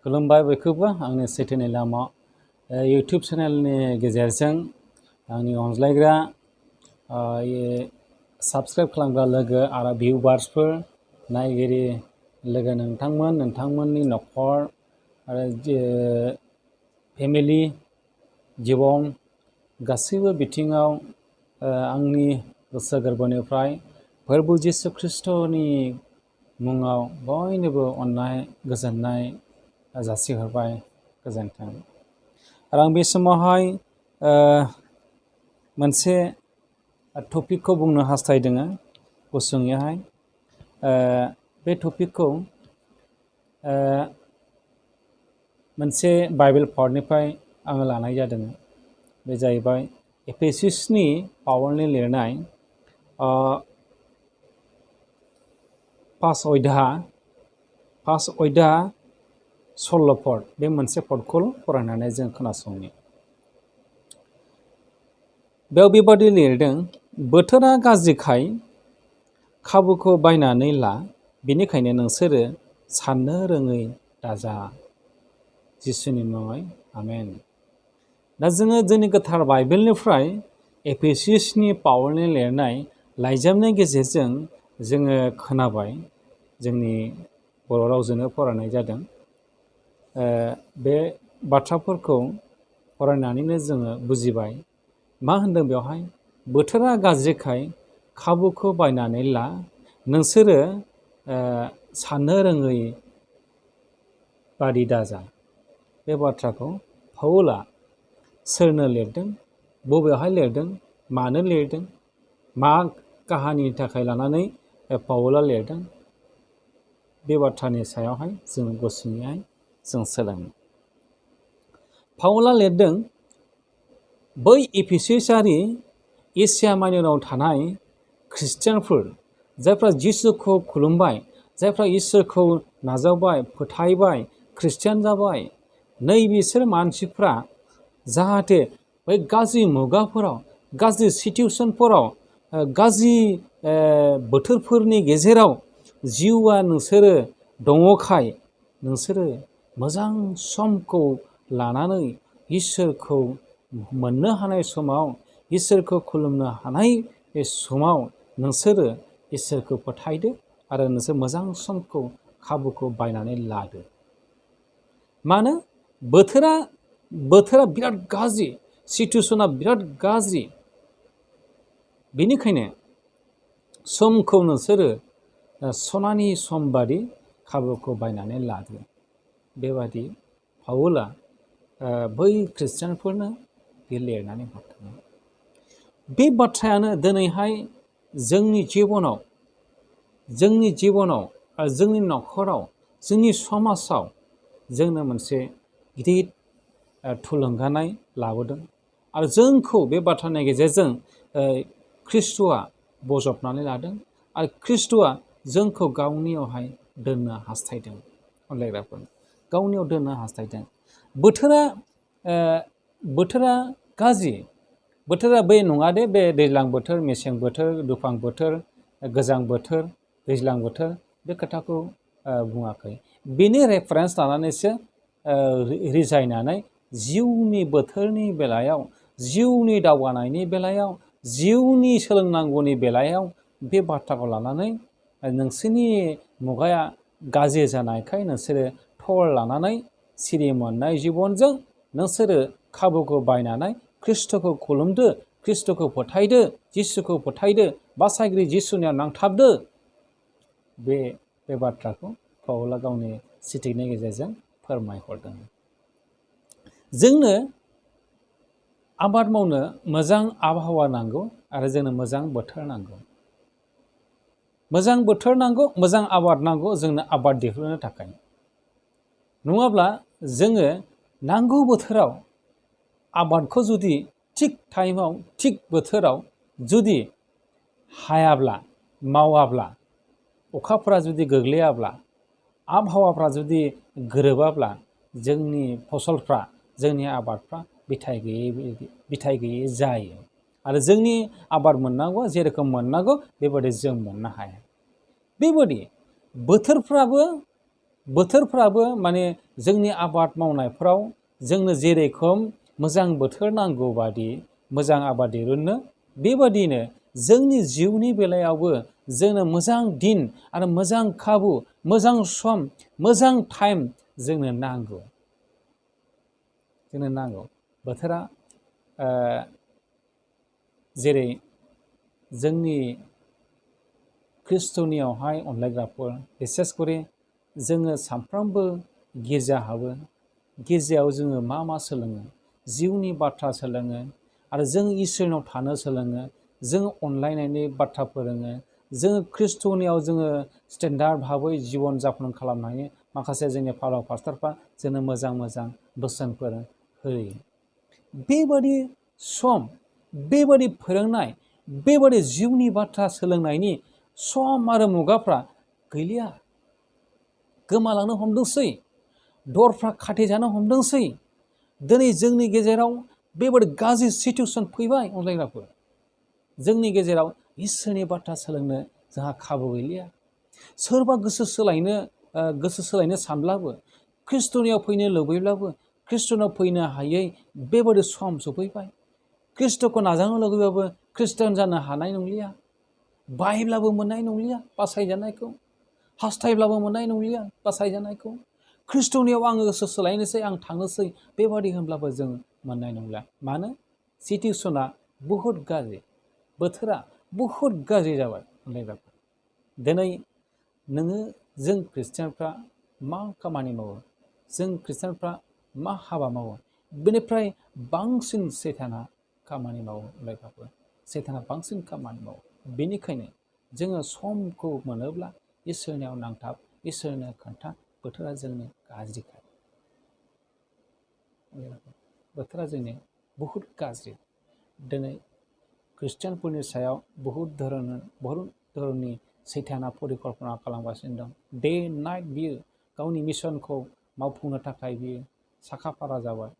खुलुमबाय बयखौबो आंनि सैथोनि लामा इउटुब चेनेलनि गेजेरजों आंनि अनज्लायग्रा साबस्क्राइब खालामग्रा लोगो आरो भिउवार्सफोर नायगिरि लोगो नोंथांमोननि न'खर आरो फेमिलि जिबन गासैबो बिथिङाव आंनि गोसो गोरबोनिफ्राय प्रभु जिसु ख्रिस्ट'नि मुङाव बयनोबो अननाय गोजोननाय जासिहरबाय गोजोन्थों। आरो आं बे समावहाय मोनसे टपिकखौ बुंनो हास्थायदों गुसुङैहाय। बे टपिकखौ मोनसे बाइबेल पार्टनिफ्राय आङो लानाय जादों। बे जाहैबाय एफेसिसनि पावलनि लिरनाय 5 अध्याय 16 पद। बे मोनसे पदखौ फरायनानै जों खोनासंनि। बेयाव बेबादि लिरदों, बोथोरा गाज्रिखाय खाबुखौ बायनानै ला, बेनिखायनो नोंसोरो साननो रोङै दाजा। जिसुनि मुङै आमेन। दा जोङो जोंनि गोथार बाइबेलनिफ्राय एफेसिसनि पावलनि लिरनाय लाइजामनि गेजेरजों जोङो खोनाबाय, जोंनि बर' रावजोंनो फरायनाय जादों। बे बाथ्राफोरखौ फरायनानैनो जोङो बुजिबाय। मा होनदों बेवहाय? बोथोरा गाज्रिखाय खाबुखौ बायनानै ला, नोंसोरो साननो रोङै बादि दाजा। बे बाथ्राखौ पावला सोरनो लिरदों, बबेयावहाय लिरदों, मानो लिरदों, मा काहानिनि थाखाय लानानै पावला लिरदों, बे बाथ्रानि सायावहाय जों गुसुङैहाय जों सोलोङो। पावला लिरदों, बै एफेसासआरि एसिया माइनराव थानाय ख्रिस्टियानफोर, जायफ्रा जिसुखौ खुलुमबाय, जायफ्रा इसोरखौ नाजावबाय, फोथायबाय, ख्रिस्टियान जाबाय, नै बिसोर मानसिफ्रा जाहाथे बै गाज्रि मुगाफोराव, गाज्रि सिटुएसनफोराव, गाज्रि बोथोरफोरनि गेजेराव जिउआ नोंसोरो दङखाय नोंसोरो मोजां समखौ लानानै इसोरखौ मोननो हानाय समाव, इसोरखौ खुलुमनो हानाय बे समाव नोंसोरो इसोरखौ फोथायदो आरो नोंसोर मोजां समखौ खाबुखौ बायनानै लादो। मानो? बोथोरा बिराद गाज्रि, सिटुएसना बिराद गाज्रि। बेनिखायनो समखौ नोंसोरो सनानि सम बादि खाबुखौ बायनानै लादो। बेबादि पावला बै ख्रिस्टियानफोरनो बे लिरनानै हरदों। बे बाथ्रायानो दिनैहाय जोंनि जिबनाव आरो जोंनि न'खराव, जोंनि समाजाव जोंनो मोनसे गिदिर थुलुंगानाय लाबोदों। आरो जोंखौ बे बाथ्रानि गेजेरजों ख्रिस्ट'आ बजबनानै लादों आरो ख्रिस्ट'आ जोंखौ गावनियावहाय दोननो हास्थायदों। अनलायग्राफोर, गावनियाव दोननो हास्थायदों। बोथोरा गाज्रि। बोथोरा बै नङा दे, बे दैज्लां बोथोर, मेसें बोथोर, दुफां बोथोर, गोजां बोथोर, दैज्लां बोथोर, बे खोथाखौ बुङाखै। बेनि रेफारेन्स लानानैसो रिजायनानै जिउनि बोथोरनि बेलायाव, जिउनि दावगानायनि बेलायाव, जिउनि सोलोंनांगौनि बेलायाव बे बाथ्राखौ लानानै नोंसोरनि मुगाया गाज्रि जानायखाय नोंसोरो थल लानानै सिरि मोननाय जिबनजों नोंसोरो खाबुखौ बायनानै ख्रिस्ट'खौ खुलुमदो, ख्रिस्ट'खौ फोथायदो, जिसुखौ फोथायदो, बासायगिरि जिसुनियाव नांथाबदो। बे बाथ्राखौ पावला गावनि सिटिकनि गेजेरजों फोरमायहरदों। जोंनो आबाद मावनो मोजां आबहावा नांगौ आरो जोंनो मोजां बोथोर नांगौ। मोजां बोथोर नांगौ, मोजां आबाद नांगौ जोंनो आबाद दिहुननो थाखाय। नङाब्ला जोङो नांगौ बोथोराव आबादखौ जुदि थिग टाइमाव, थिग बोथोराव जुदि हायाब्ला, मावाब्ला, अखाफोरा जुदि गोग्लैयाब्ला, आबहावाफ्रा जुदि गोरोबाब्ला जोंनि फसलफ्रा, जोंनि आबादफ्रा बिथाइ गैयै जायो। आरो जोंनि आबाद मोननांगौ जेरोखोम मोननांगौ बेबादि जों मोननो हाया। बेबादि बोथोरफ्राबो बोथोरफ्राबो माने जोंनि आबाद मावनायफ्राव जोंनो जेरैखम मोजां बोथोर नांगौ बादि मोजां आबाद दिरुननो बेबादिनो जोंनि जिउनि बेलायावबो जोंनो मोजां दिन आरो मोजां खाबु मोजां सम मोजां टाइम जोंनो नांगौ बोथोरा जेरै जोंनि ख्रिस्टनियावहाय अनलायग्राफोर बिसेस करि जोङो सानफ्रामबो गिर्जा हाबो गिर्जायाव जोङो मा सोलोङो जिउनि बाथ्रा सोलोङो आरो जों इसोरनाव थानो सोलोङो जों अनलायनायनि बाथ्रा फोरोङो जोङो ख्रिस्टनियाव जोङो स्टेन्डार्ड भाबै जिबन जापन खालामनायनि माखासे जोंनि फालाव पास्टारफ्रा जोंनो मोजां बोसोनफोर होयो बेबादि सम बेबादि फोरोंनाय बेबादि जिउनि बाथ्रा सोलोंनायनि सम आरो मुगाफ्रा गैलिया गोमालांनो हमदोंसै दरफ्रा खाथेजानो हमदोंसै दिनै जोंनि गेजेराव बेबादि गाज्रि सिटुएसन फैबाय अनलायग्राफोर जोंनि गेजेराव इसोरनि बाथ्रा सोलोंनो जोंहा खाबु गैलिया सोरबा गोसो सोलायनो सानब्लाबो ख्रिस्टनियाव फैनो लुबैब्लाबो ख्रिस्टनाव फैनो हायै बेबादि सम सफैबाय ख्रिस्टखौ नाजानो लुबैबाबो ख्रिस्टान जानो हानाय नंलिया बायब्लाबो मोननाय नंलिया बासायजानायखौ हास्थायब्लाबो मोननाय नंलिया बासायजानायखौ ख्रिस्टनियाव आङो गोसो सोलायनोसै आं थांनोसै बेबादि होनब्लाबो जों मोननाय नंला मानो सिटुएसना बुहुत गाज्रि बोथोरा बुहुत गाज्रि जाबाय अनलायग्राफोर दिनै जों ख्रिस्टियानफ्रा मा खामानि मावो जों ख्रिस्टियानफ्रा मा हाबा मावो बेनिफ्राय बांसिन सैताना खामानि मावो अनलायग्राफोर सैताना बांसिन खामानि मावो बेनिखायनो जोङो समखौ मोनोब्ला इसोरनियाव नांथाब इसोरनो खोन्था बोथोरा जोंनि गाज्रिखाय बोथोरा जोंनि बुहुत गाज्रि दिनै ख्रिस्टियानफोरनि सायाव बहुद धरननि सैताना परिकल्पना खालामगासिनो दं डे नाइट बियो गावनि मिशनखौ मावफुंनो थाखाय बियो साखा फारा जाबाय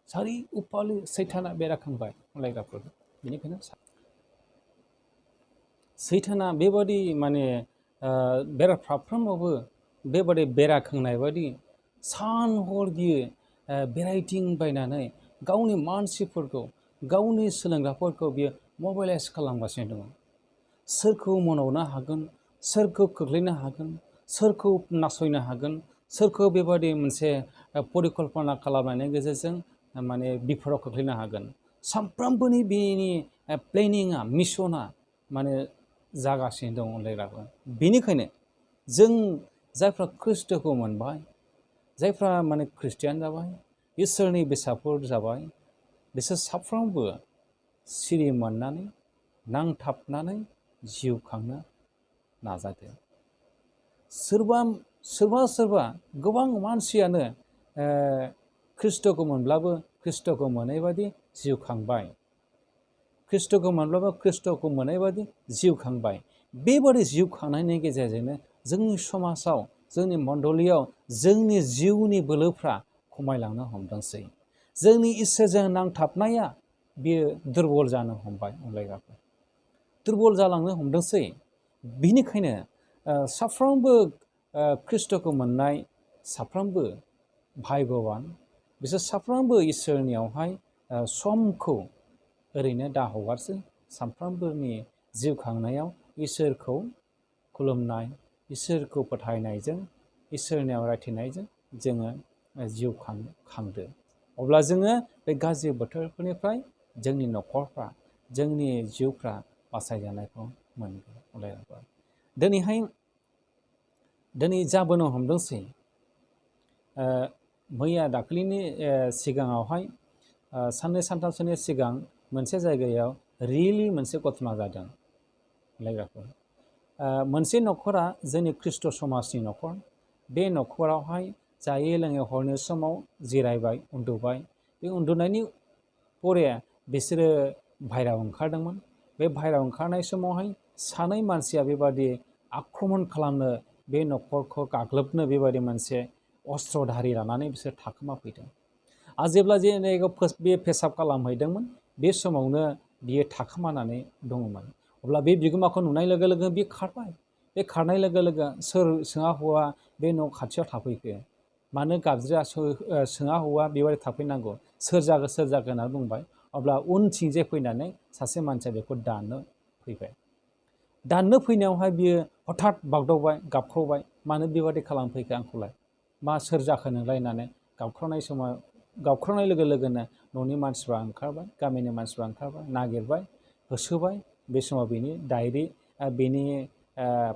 सारि उफालि सैताना बेराखांबाय अनलायग्राफोर बेनिखायनो सैताना बेबादि माने बेराफ्राफ्रोमावबो बेबादि बेराखांनाय बादि सान हर बियो बेरायथिंबायनानै गावनि मानसिफोरखौ गावनि सोलोंग्राफोरखौ बियो मबाइलाइज खालामगासिनो दङ सोरखौ मन'नो हागोन सोरखौ खोख्लैनो हागोन सोरखौ नासयनो हागोन सोरखौ बेबादि मोनसे परिकल्पना खालामनायनि गेजेरजों माने बिफोराव खोख्लैनो हागोन सानफ्रामबोनि बेनि प्लेनिंआ मिशना माने जागासिनो दं अनलायग्राफोर बेनिखायनो जों जायफ्रा ख्रिस्ट'खौ मोनबाय जायफ्रा माने ख्रिस्टियान जाबाय इसोरनि बेसादफोर जाबाय बिसोर साफ्रोमबो सिरि मोननानै नांथाबनानै जिउ खांनो नाजादों सोरबा गोबां मानसियानो ख्रिस्ट'खौ मोनब्लाबो ख्रिस्ट'खौ मोनै बादि जिउ खांबाय ख्रिस्ट'खौ मोनब्लाबो ख्रिस्ट'खौ मोनै बादि जिउ खांबाय बेबादि जिउ खांनायनि गेजेरजोंनो जोंनि समाजाव जोंनि मण्डलियाव जोंनि जिउनि बोलोफ्रा खमायलांनो हमदोंसै जोंनि इसोरजों नांथाबनाया बियो दुरबल जानो हमबाय अनलायग्राफोर दुरबल जालांनो हमदोंसै बिनिखायनो साफ्रोमबो ख्रिस्ट'खौ मोननाय साफ्रोमबो भाग्यवान बिसोर साफ्रोमबो इसोरनियावहाय समखौ ओरैनो दा हगारसै सानफ्रोमबोनि जिउ खांनायाव इसोरखौ खुलुमनाय इसोरखौ फोथायनायजों इसोरनियाव रायथिनायजों जोङो जिउ खांदो अब्ला जोङो बे गाज्रि बोथोरफोरनिफ्राय जोंनि न'खरफ्रा जोंनि जिउफ्रा बासायजानायखौ मोनगोन अनलायग्राफोर दिनै जाबोनो हमदोंसै मैया दाख्लैनि सिगाङावहाय साननै सानथामसोनि सिगां मोनसे जायगायाव रियेलि मोनसे घटना जादों अनलायग्राफोर मोनसे न'खरा जोंनि ख्रिस्ट' समाजनि न'खर बे न'खरावहाय जायै लोङै हरनि समाव जिरायबाय उन्दुबाय बे उन्दुनायनि परे बिसोरो बाहेरायाव ओंखारदोंमोन बे बाहेरायाव ओंखारनाय समावहाय सानै मानसिया बेबादि आक्रमन खालामनो बे न'खरखौ गाग्लोबनो बेबादि मोनसे अस्त्रधारि लानानै बिसोर थाखोमा फैदों आरो जेब्ला बे पेसाब खालामहैदोंमोन बे समावनो बियो थाखोमानानै दङमोन अब्ला बे बिगोमाखौ नुनाय लोगो लोगो बे खारबाय बे खारनाय लोगो लोगो सोर सोङा हौवा बे न' खाथियाव थाफैखो मानो गाबज्रिया सोङा हौवा बेबायदि थाफैनांगौ सोर जागोन होनना बुंबाय अब्ला उनथिंजे फैनानै सासे मानसिया बेखौ दाननो फैबाय दाननो फैनायावहाय बियो हठात बागदावबाय गाबख्रावबाय मानो बेबायदि खालामफैखो आंखौलाय मा सोर जाखो नोंलाय होननानै गाबख्रावनाय समाव गाबख्रावनाय लोगो लोगोनो न'नि मानसिफ्रा ओंखारबाय गामिनि मानसिफ्रा ओंखारबाय नागिरबाय होसोबाय बे समाव बेनि डायरि बेनि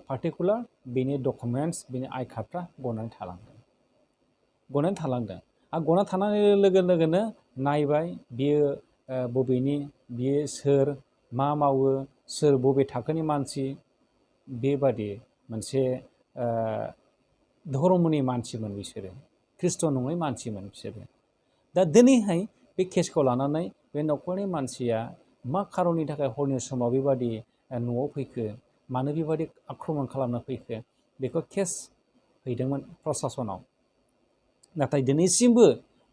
पार्टिकुलार बेनि डकुमेन्टस बेनि आइ कार्डफ्रा गनानै थालांदों आरो गनानै थानाय लोगो लोगोनो नायबाय बियो बबेनि बियो सोर मा मावो सोर बबे थाखोनि मानसि बेबादि मोनसे धर्मनि मानसिमोन बिसोरो ख्रिस्ट' नङै मानसिमोन बिसोरो दा दिनैहाय बे केसखौ लानानै बे न'खरनि मानसिया मा खारननि थाखाय हरनि समाव बेबादि न'आव फैखो मानो बेबादि आक्रमन खालामनो फैखो बेखौ केस हैदोंमोन प्रसासनाव नाथाय दिनैसिमबो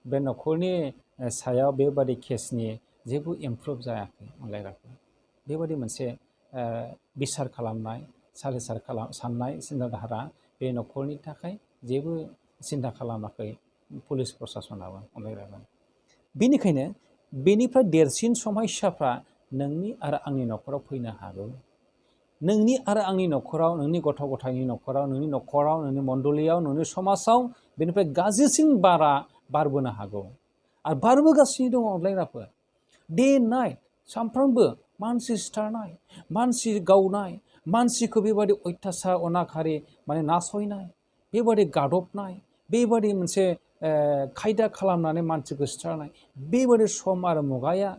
बे न'खरनि सायाव बेबादि केसनि जेबो इमप्रुभ जायाखै अनलायग्राफोर बेबादि मोनसे बिसार खालामनाय साननाय सिन्ताधारा बे न'खरनि थाखाय जेबो सिन्था खालामाखै पुलिस प्रसासनाबो अनलायग्राफोर बेनिखायनो बेनिफ्राय देरसिन समस्याफ्रा नोंनि आरो आंनि न'खराव फैनो हागौ नोंनि आरो आंनि न'खराव नोंनि गथ' गथायनि न'खराव नोंनि मण्डलियाव नोंनि समाजाव बेनिफ्राय गाज्रिसिन बारा बारबोनो हागौ आरो बारबोगासिनो दङ अनलायग्राफोर डे नाइट सानफ्रोमबो मानसि सिथारनाय मानसि गावनाय मानसिखौ बेबादि अयथासार अनागारि माने नासयनाय बेबादि गादबनाय बेबादि मोनसे खायदा खालामनानै मानसिखौ सिथारनाय बेबादि सम आरो मुगाया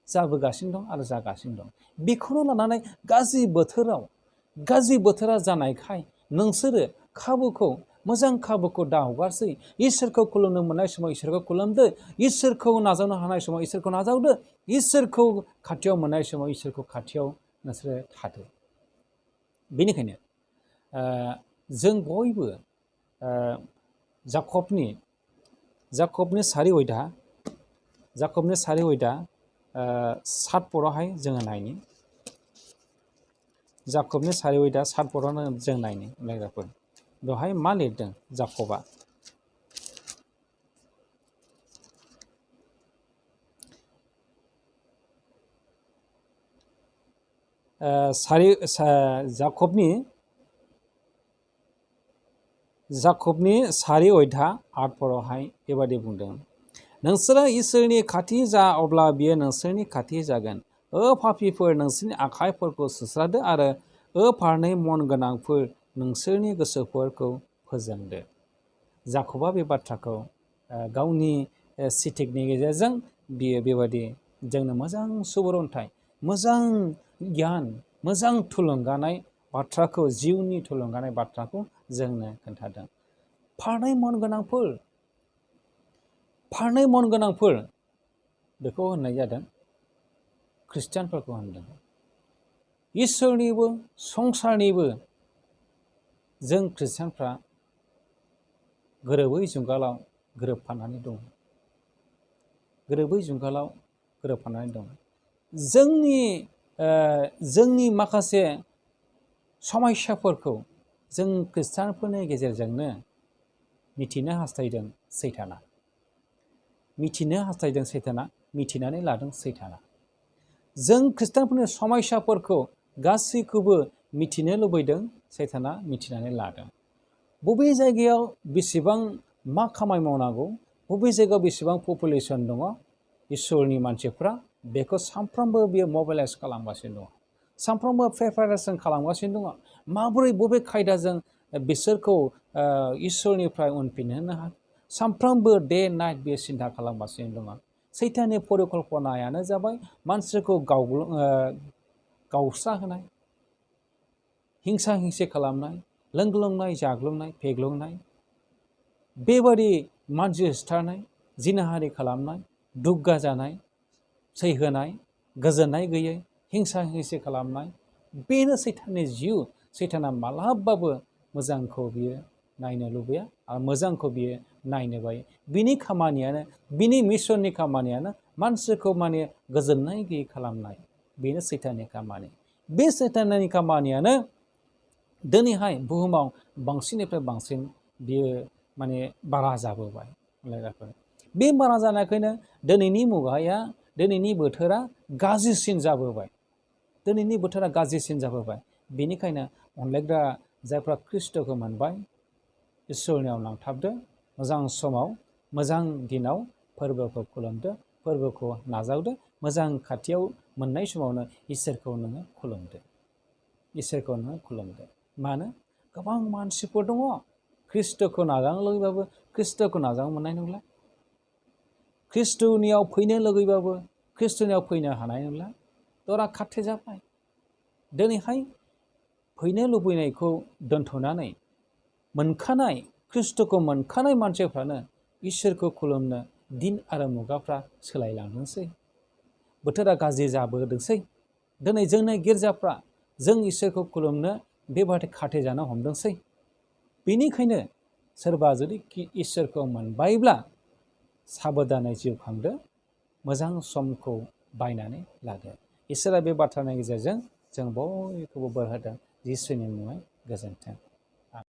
जाबोगासिनो दं आरो जागासिनो दं बेखौनो लानानै गाज्रि बोथोरा जानायखाय नोंसोरो मोजां खाबुखौ दा हगारसै इसोरखौ खुलुमनो मोननाय समाव इसोरखौ खुलुमदो इसोरखौ नाजावनो हानाय समाव इसोरखौ नाजावदो इसोरखौ खाथियाव मोननाय समाव इसोरखौ खाथियाव नोंसोरो थादो बेनिखायनो जों बयबो जाकबनि सारि अयदा 7 परावहाय जोङो नायनि जाकबनि सारि अयदा 7 परावनो जों नायनि नायग्राफोर बेवहाय मा लिरदों जाकबा जाकबनि सारि अयदा 8 परावहाय बेबादि बुंदों नोंसोरो इसोरनि खाथि जा अब्ला बियो नोंसोरनि खाथि जागोन पापिफोर नोंसोरनि आखाइफोरखौ सुस्रादो आरो फारनै मन गोनांफोर नोंसोरनि गोसोफोरखौ फोजोंदो जाकबा बे बाथ्राखौ गावनि सिटिकनि गेजेरजों बियो बेबादि जोंनो मोजां सुबुरन्थाइ मोजां गियान मोजां थुलुंगानाय बाथ्राखौ जिउनि थुलुंगानाय बाथ्राखौ जोंनो खोन्थादों फारनै मन गोनांफोर बेखौ होननाय जादों ख्रिस्टियानफोरखौ होनदों इसोरनिबो संसारनिबो जों ख्रिस्टियानफ्रा गोरोबै जुंगालाव गोरोबफानानै दं जोंनि माखासे समस्याफोरखौ जों ख्रिस्टियानफोरनि गेजेरजोंनो मिथिनो हास्थायदों सैताना मिथिनानै लादों सैताना जों ख्रिस्टियानफोरनि समस्याफोरखौ गासैखौबो मिथिनो लुबैदों सैताना मिथिनानै लादों बबे जायगायाव बेसेबां मा खामानि मावनांगौ बबे जायगायाव बेसेबां पपुलेसन दङ इसोरनि मानसिफ्रा बेखौ सानफ्रोमबो बियो मबिलाइज खालामगासिनो दङ सानफ्रोमबो प्रिपारेसन खालामगासिनो दङ माबोरै बबे खायदाजों बिसोरखौ इसोरनिफ्राय उनफिनहोनो हागोन सानफ्रोमबो डे नाइट बियो सिन्था खालामगासिनो दङ सैताननि परिकल्पनायानो जाबाय मानसिखौ गावस्रा होनाय हिंसा हिंसि खालामनाय लोंग्लुंनाय जाग्लुंनाय फेग्लुंनाय बेबादि मानसि सिथारनाय जिनाहारि खालामनाय दुग्गा जानाय सैहोनाय गोजोननाय गैयै हिंसा हिंसि खालामनाय बेनो सैताननि जिउ सैताना मालाबाबो मोजांखौ बियो नायनो लुबैया आरो मोजांखौ बियो नायनो बायो बिनि खामानियानो बिनि मिशननि खामानियानो मानसिखौ माने गोजोननाय गैयै खालामनाय बेनो सैताननि खामानि बे सैताननि खामानियानो दिनैहाय बुहुमाव बांसिननिफ्राय बांसिन बियो माने बारा जाबोबाय अनलायग्राफोर। बे बारा जानायखायनो दिनैनि मुगाया, दिनैनि बोथोरा गाज्रिसिन जाबोबाय। दिनैनि बोथोरा गाज्रिसिन जाबोबाय। बेनिखायनो अनलायग्रा जायफ्रा ख्रिस्ट'खौ मोनबाय, इसोरनियाव नांथाबदो, मोजां समाव मोजां दिनाव फोरबोखौ खुलुमदो, फोरबोखौ नाजावदो, मोजां खाथियाव मोननाय समावनो इसोरखौ नोङो खुलुमदो, इसोरखौ नोङो खुलुमदो। मानो? गोबां मानसिफोर दङ ख्रिस्ट'खौ नाजावनो लुगैबाबो ख्रिस्ट'खौ नाजावनो मोननाय नंला। ख्रिस्ट'नियाव फैनो लुगैबाबो ख्रिस्ट'नियाव फैनो हानाय नंला। दरा खाथे जाबाय। दिनैहाय फैनो लुबैनायखौ दोनथ'नानै मोनखानाय ख्रिस्ट'खौ मोनखानाय मानसिफ्रानो इसोरखौ खुलुमनो दिन आरो मुगाफ्रा सोलायलांदोंसै। बोथोरा गाज्रि जाबोदोंसै। दिनै जोंनि गिर्जाफ्रा जों इसोरखौ खुलुमनो बेबादि खाथे जानो हमदोंसै। बेनिखायनो सोरबा जुदि इसोरखौ मोनबायब्ला साबधानै जिउ खांदो, मोजां समखौ बायनानै लादो। इसोरा बे बाथ्रानि गेजेरजों जों बयखौबो बोर होदों। जिसुनि मुङै गोजोन्थों।